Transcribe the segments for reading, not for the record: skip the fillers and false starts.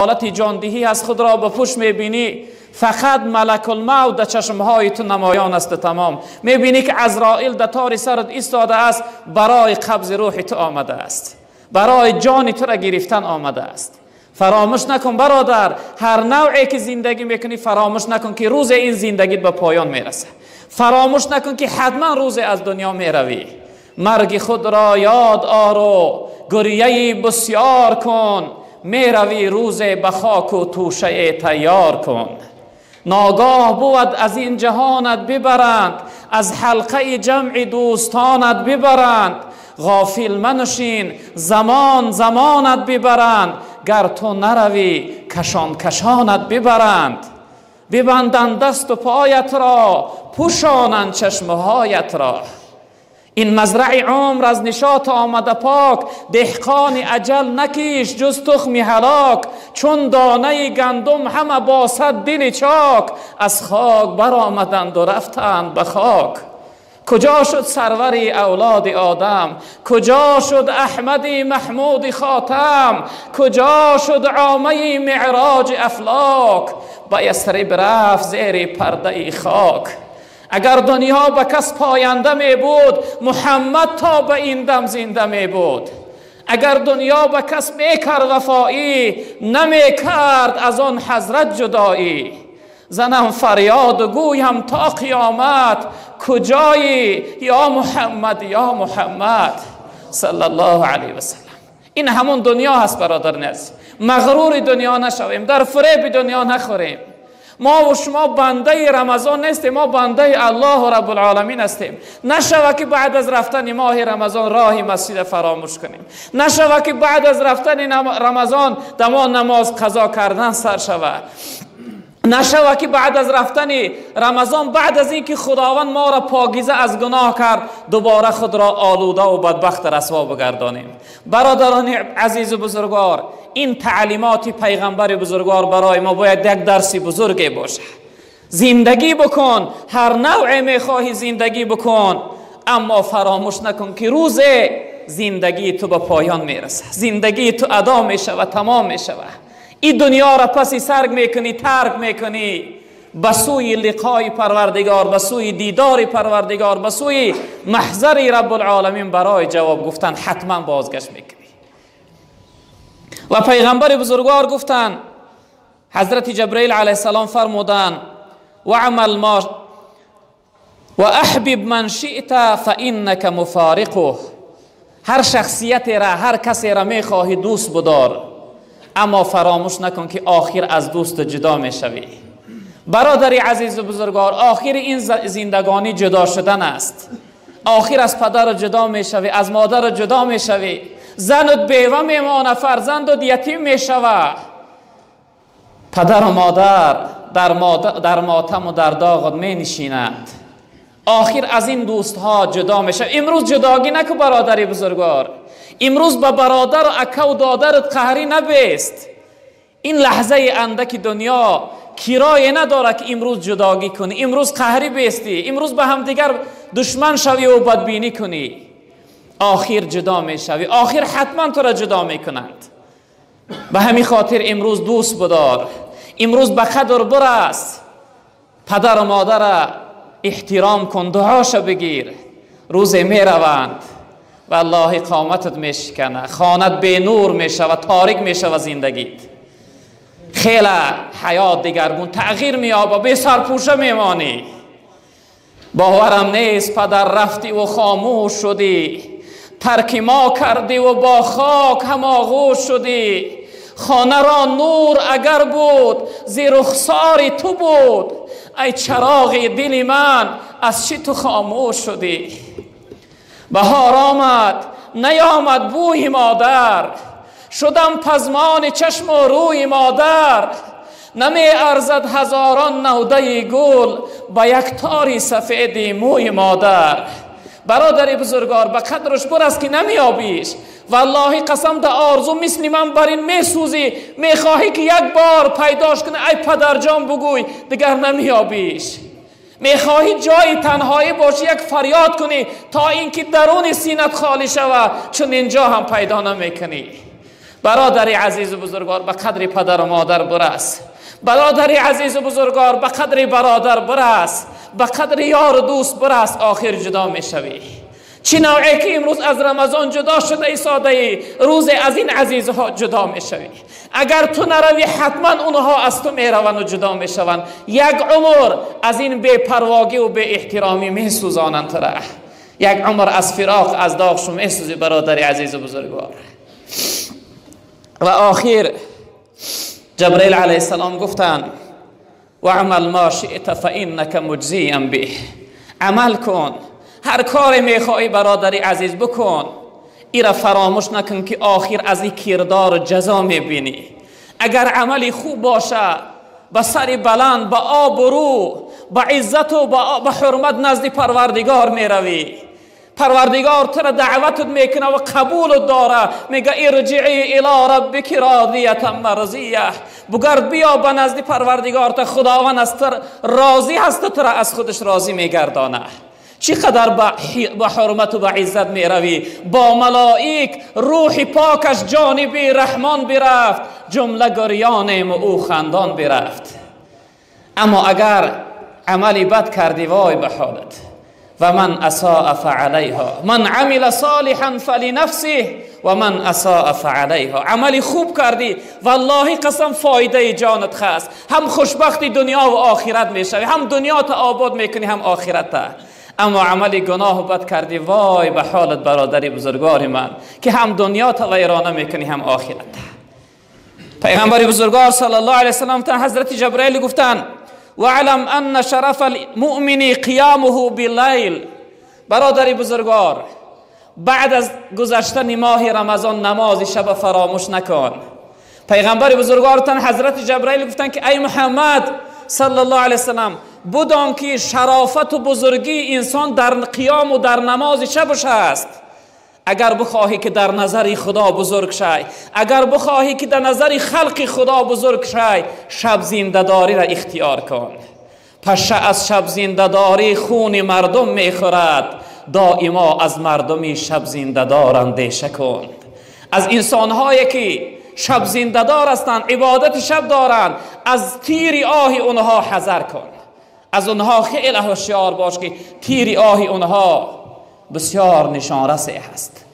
ҳолати ҷондиҳӣ аз худро ба пушт мебинӣ, фақат малакулмавт дар чашмҳои ту намоён аст. Тамом мебинӣ ки Азроил дар тори сарат истодааст, барои қабзи рӯҳи ту омадааст, барои ҷони туро гирифтан омадааст. Фаромӯш накун бародар, ҳар навъе ки зиндагӣ мекунӣ, фаромӯш накун ки рӯзе ин зиндагит ба поён мерасад. Фаромӯш накун ки ҳатман рӯзе аз дунё меравӣ. Марги худро ёд ору, гиряи бисёр кун, меравӣ рӯзе ба хоку тӯшае тайёр кун. Ногоҳ буд аз ин ҷаҳонат бибаранд, аз ҳалқаи ҷамъи дӯстонат бибаранд. Ғофил маншин, замон замонат бибаранд, гар ту наравӣ кашон кашонат бибаранд. Бибанданд дасту поят ро, пӯшонанд чашмҳоят ро. Ин мазраи умр аз нишот омада пок, деҳқони аҷал накиш ҷуз тухми ҳалок. Чун донаи гандум ҳама бо сад дили чок, аз хок баромаданд у рафтанд ба хок. Куҷо шуд сарвари авлоди одам? Куҷо шуд Аҳмади Маҳмуди Хотам? Куҷо шуд омаи меъроҷи афлок? Ба Ясриб рафт зери пардаи хок. Агар дунё ба кас поянда мебуд, Муҳаммад то ба ин дам зинда мебуд. Агар дунё ба кас мекард вафоӣ, намекард аз он ҳазрат ҷудоӣ. Занам фарёд гӯям то қиёмат, куҷоӣ ё Муҳаммад, ё Муҳаммад саллаллоҳу алайҳи васаллам. Ин ҳамон дунё ҳаст бародарони азиз. Мағрури дунё нашавем, дар фиреби дунё нахӯрем. Мо ва шумо бандаи Рамазон нестем, мо бандаи Аллоҳу Раббулъоламин ҳастем. Нашава ки баъд аз рафтани моҳи Рамазон роҳи масҷид фаромӯш кунем. Нашава ки баъд аз рафтани Рамазон дамо намоз қазо кардан сар шава. Нашава ки баъд аз рафтани Рамазон, баъд аз инки Худованд моро покиза аз гуноҳ кард, дубора худро олуда ва бадбахт расво бигардонем. Бародарони азизу бузургвор, ин таълимоти пайғамбари бузургвор барои мо бояд як дарси бузурге бошад. Зиндагӣ бикун, ҳар навъе мехоҳӣ зиндагӣ бикун, аммо фаромӯш накун ки рӯзе зиндагии ту ба поён мерасад, зиндагии ту адо мешавад, тамом мешавад. Ин дунёро паси сарг мекунӣ, тарк мекунӣ, ба сӯи лиқои Парвардигор, ба сӯи дидори Парвардигор, ба сӯи маҳзари Раббулъоламин барои ҷавоб гуфтан ҳатман бозгашт мекунӣ. Ва пайғамбари бузургвор гуфтанд, ҳазрати Ҷабраил алайҳиссалом фармуданд: ваъмал ма ва аҳбиб ман шиъта фаиннака муфориқуҳ. Ҳар шахсиятеро, ҳар касеро мехоҳӣ дӯст бидор, аммо фаромӯш накун ки охир аз дӯст ҷудо мешавӣ. Бародари азизу бузургвор, охири ин зиндагонӣ ҷудо шудан аст. Охир аз падар ҷудо мешавӣ, аз модар ҷудо мешавӣ, занат бева мемонад, фарзандат ятим мешавад. Падару модар дар мотаму дар доғат менишинанд. Охир аз ин дӯстҳо ҷудо мешавӣ. Имрӯз ҷудогӣ накун бародари бузургвор. Имрӯз ба бародару акаву додарат қаҳрӣ набест. Ин лаҳзаи андаки дунё кирое надорад ки имрӯз ҷудогӣ кунӣ, имрӯз қаҳрӣ бестӣ, имрӯз ба ҳамдигар душман шавӣ ва бадбинӣ кунӣ. Охир ҷудо мешавӣ, охир ҳатман туро ҷудо мекунанд. Ба ҳамин хотир имрӯз дӯст бидор, имрӯз ба қадр бирас, падару модарро эҳтиром кун, дуоша бигир. Рӯзе мераванд, валлоҳи қоматат мешикана, хонат бенур мешава, торик мешава зиндагит. Хеле ҳаёт дигаргун тағйир меёба, бесарпӯша мемонӣ. Боварам нест падар рафтӣ ва хомӯш шудӣ, тарки мо кардӣ ва бо хок ҳамоғӯш шудӣ. Хонаро нур агар буд, зи рухсори ту буд. Ай чароғи дили ман, аз чӣ ту хомӯш шудӣ? Баҳор омад, наёмад бӯи модар, шудам пазмони чашму рӯи модар. Намеарзад ҳазорон навдаи гул ба як тори сафеди мӯи модар. Бародари бузургвор, ба қадраш бирас ки намеёбиш. Валлоҳи қасам да орзу мисли ман бар ин месӯзӣ, мехоҳӣ ки як бор пайдош кунӣ, ай падарҷон бугӯй, дигар намеёбиш. Мехоҳӣ ҷои танҳоӣ бошӣ, як фарёд кунӣ то инки даруни синат холӣ шавад, чун инҷо ҳам пайдо намекунӣ. برادر عزیز و بزرگوار، به قدر پدر و مادر برس. برادر عزیز و بزرگوار، به قدر برادر برس، به قدر یار و دوست برس، آخر جدا میشوی. چی نوعی که امروز از رمضان جدا شده ای ساده ای، روز از این عزیزها جدا میشوی. اگر تو نروی حتما اونها از تو میروند و جدا میشوند. یک عمر از این بی‌پرواگی و بی احترامی میسوزانند تو را. یک عمر از فراق از داغشو میسوزی برادر عزیز و بزرگوار. و آخر جبرئیل علیه السلام گفتند و عمل ما شئت فانک مجزی به. عمل کن، هر کاری میخوای برادر عزیز بکن، ایرا فراموش نکن که آخر از این کردار جزا میبینی. اگر عملی خوب باشه، با سر بلند، با آبرو، با عزت و با حرمت نزد پروردگار میروی. پروردگار تو را دعوتت میکنه و قبولت داره. میگه ارجعی الی ربک راضیه مرضیه. بگرد بیا به نزد پروردگار تا خداوند از تو راضی هست، تو را از خودش راضی میگردانه. چقدر با حرمت و با عزت میروی. با ملائک روح پاکش جانب رحمان برفت، جمله گریانیم و او خندان برفت. اما اگر عملی بد کردی وای به حالت. و من اساء فعلیها، من عمل صالحا فلنفسه و من اساء فعلیها. عملی خوب کردی والله قسم فایده جانت خاص، هم خوشبخت دنیا و آخرت میشوی، هم دنیا تا آباد میکنی هم آخرت تا. اما عمل گناه بد کردی وای به حالت برادری بزرگوار من، که هم دنیا تا ویرانه میکنی هم آخرت. پیغمبر بزرگوار صلی الله علیه وسلم تا حضرت جبرئیل گفتن وعلم ان شرف المؤمن قیامه باللیل. برادری بزرگوار، بعد از گذشتن ماه رمضان نماز شب فراموش نکن. پیغمبر بزرگوار تن حضرت جبرئیل گفتن که ای محمد صلی الله علیه وسلم، بدان که شرافت و بزرگی انسان در قیام و در نماز شبش هست. اگر بخواهی که در نظر خدا بزرگ شای، اگر بخواهی که در نظر خلق خدا بزرگ شای، شب زنده‌داری را اختیار کن. پشه از شب زنده‌داری خون مردم میخورد، دائما از مردمی شب زنده‌دار اندیشه کن. از انسانهایی که شب زنده‌دار هستند، عبادت شب دارند، از تیر آه اونها حذر کن. از اونها خیلی هوشیار باش که تیر آه اونها بسیار نشانرس هست.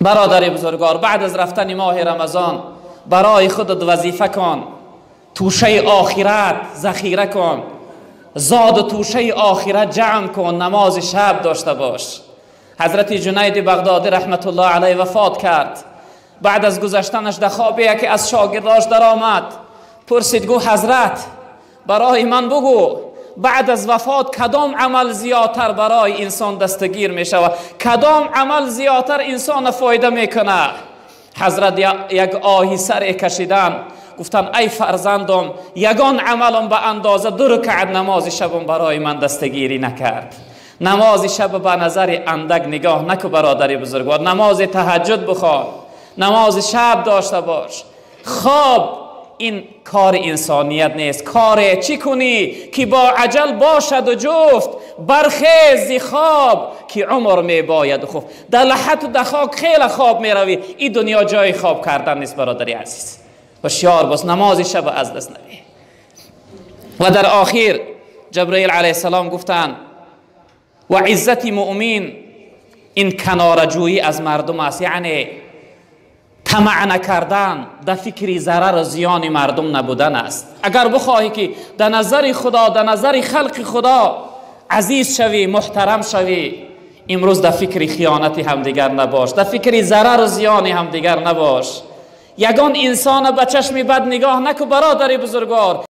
برادر بزرگوار، بعد از رفتن ماه رمضان برای خودت وظیفه کن، توشه آخرت ذخیره کن، زاد و توشه آخرت جمع کن، نماز شب داشته باش. حضرت جنید بغدادی رحمت الله علیه وفات کرد. بعد از گذشتنش در خواب یکی از شاگرداش در آمد، پرسید گو حضرت برای من بگو بعد از وفات کدام عمل زیادتر برای انسان دستگیر می شود، کدام عمل زیادتر انسان فایده میکنه؟ حضرت یک آهی سر کشیدن، گفتن ای فرزندم، یگان عملم به اندازه 2 رکعت نماز شبم برای من دستگیری نکرد. نماز شب به نظر اندک نگاه نکو برادر بزرگوار، نماز تهجد بخوان، نماز شب داشته باش. خواب این کار انسانیت نیست. کار چی کنی که با عجل باشد و جفت، برخیز خواب که عمر می باید خفت. در لحت و در خاک خیلی خواب می روی، این دنیا جای خواب کردن نیست برادری عزیز. هوشیار باش، نماز شب از دست ندی. و در آخر جبرئیل علیه السلام گفتند و عزت مؤمن این کنارجویی از مردم است، یعنی طمع نکردن، در فکر ضرر و زیان مردم نبودن است. اگر بخواهی که در نظر خدا، در نظر خلق خدا عزیز شوی، محترم شوی، امروز در فکر خیانت همدیگر نباش، در فکر ضرر و زیان همدیگر نباش. یگان انسان به چشم بد نگاه نکو برادر بزرگوار.